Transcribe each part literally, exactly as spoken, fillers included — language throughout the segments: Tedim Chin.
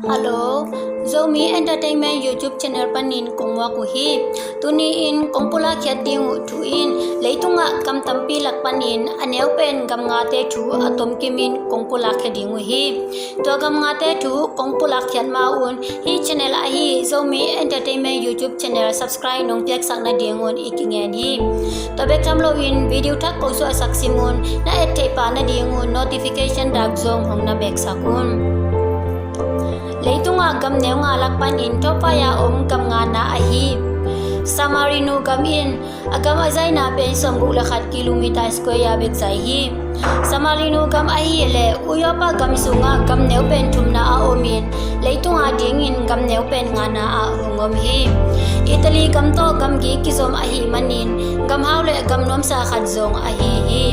Hello, Zomi Entertainment YouTube channel panin kong muak uh hi. Tuni-in kong pulak khiat ding uh thu in leitungah gam tampi lak panin a neu pen gam ngate thu a tomkimin kong pulak khia ding uh hi. Tua gam ngate thu kong pulak khiat ma un hih channel ahi Zomi Entertainment YouTube channel subscribe nong piaksak nadingun i kingen hi. Tua bek tham loin video thak kong suahsak simun na et theih pah nadingun notification dak zong hong na beksak un. Leitungah gam neu nga lak panin top five a om gam ngana ahi. San Marino gam in a gam a zaina pen sawmguk le khat kilometer square bek zai hi. San Marino gam ahileh Uyopa gam sungah gam neu pen thumna a omin leitunga dingin gam neu pen ngana ah hong om hi. Italy gam tawh gamgi kizom ahih manin gam hau le gam nuamsa khat zong ahi hi.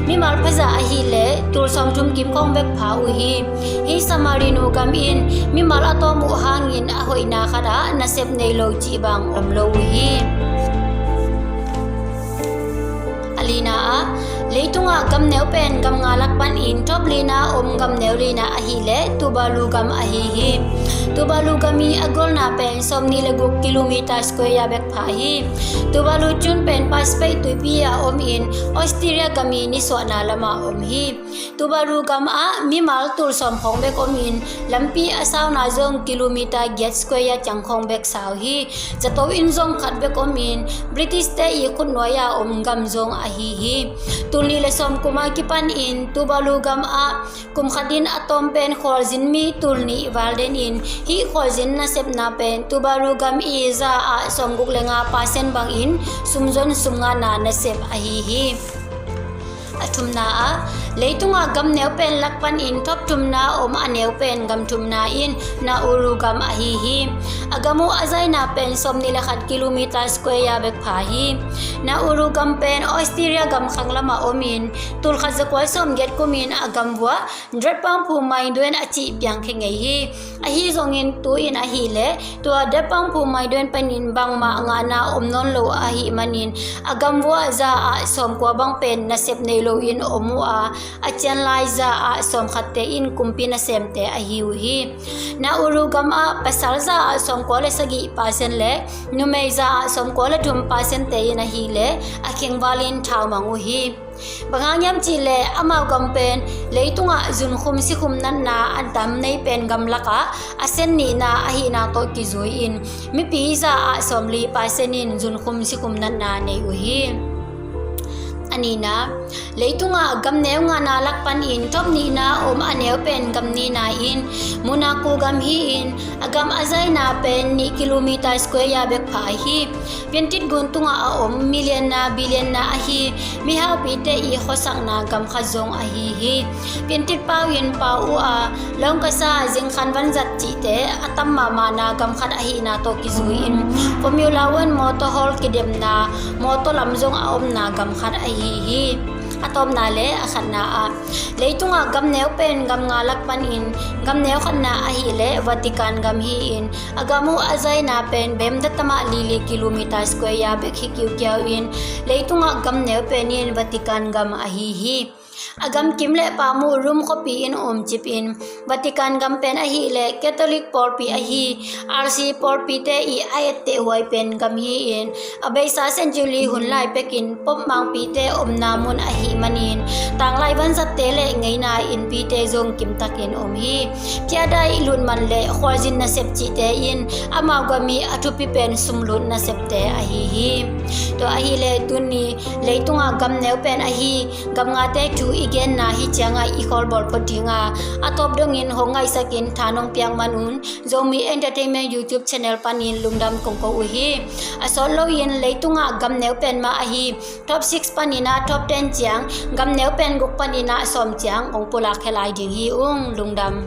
Mimal phaza ahileh tul sawmthum kim khawng bek pha uh hi. Hih San Marino gam in mimal a tawm uh hangin a hoihna khatah nasep nei lo cih bang om lo uh hi. A lina ah leitungah gam neu pen gam nga lak panin top lina om gam neu lina ahileh Tuvalu gam ahi hi. Tuvalu gam i a golna pen sawmnih le guk kilometer square bek pha hi. Tuvalu cun pen Pacific tuipi a omin Australia gam i nisuahna lamah om hi. Tuvalu gam ah mimal tul sawm khawng bek omin lampi a sauna zong kilometer giat square ciang khawng bek sau hi. Zato inn zong khat bek omin British te i khutnuai a om gam zong ahi hi. Tul nih le sawm kum a kipanin Tuvalu gam ah kum khatin a tawm pen khualzin mi tul nih val denin hih khualzin nasepna pen Tuvalu gam i za ah sawmguk le nga percent bangin sumzon sumngahna nasep ahi hi. A thumna ah leitungah gam neu pen lak panin top thumna om a neu pen gam thumna in Nauru gam ahi hi. A gam uh a zaina pen sawmnih le khat kilometer square bek pha hi. Nauru gam pen Australia gam khang lamah omin tul khat zakua sawmgiat kumin a gam vuah Dretpang Phu Mai Duen a cih piang khe ngei hi. Ahi zongin tu-in ahileh tua Dretpang Phu Mai Duen panin bangmah ngahna om nawn lo ahih manin a gam vuah za ah sawmkua bang pen nasep nei loin om uh a, a cianlai za ah sawmkhatte in kumpi nasemte ahi uh hi. Nauru gam ah pasal za ah sawmkua le sagih percent le numei za ah sawmkua le thum percent te in ahileh a khengvalin thaumang uh hi. Bang hang hiam cihleh amau gam pen leitungah zunkhum sikhum natna a tam nei pen gam lakah a sen nihna ahihna tawh kizui-in mipi za ah sawmli percent in zunkhum sikhum natna nei uh hi. A nihna, leitungah gam neu ngana lak panin top nihna om a neu pen gam nihna in Monaco gam hi-in a gam a zaina pen nih kilometer square bek pha hi. Piantit gun tungah a om million na billion na ahi mihaupite i khuasakna gam khat zong ahi hi. Piantit pau in pau uh a lawngkasa zingkhan vanzat cihte a tam mahmahna gam khat ahihna tawh kizui-in Formula One motor hall kidemna motor lam zong a omna gam khat ahi hi. A tawpna le a khatna ah leitungah gam neu pen gam nga lak panin gam neu khatna ahileh Vatican gam hi-in a gam uh a zaina pen bemda tamah lili kilometer square bek hi kiukiau in leitungah gam neu pen in Vatican gam ahi hi. A gam kim le pam uh Rome khuapi in umcip in Vatican gam pen ahileh Catholic pawlpi ahi, R C pawlpite i a etteh huai pen gam hi-in a beisa century hun lai pekin Pope mangpite omna mun ahih manin tanglai vanzatte le ngeina innpite zong kimtakin om hi. Piadai lutman le khualzin nasep cihte in amau gam i a thupi pen sumlut nasepte ahi hi. Tua ahileh tuni leitungah gam neu pen ahi gam ngate thu i genna hi ciangah i khawlbawl phot dinga a tawp dongin hong ngaihsakin tha nong piak man un Zomi Entertainment YouTube channel panin lungdam kong ko uh hi. A sawt loin leitungah gam neu pen mah ahi top six paninah top ten ciang gam neu pen guk paninah sawm ciang kong pulak khia lai ding hi ung. Lungdam.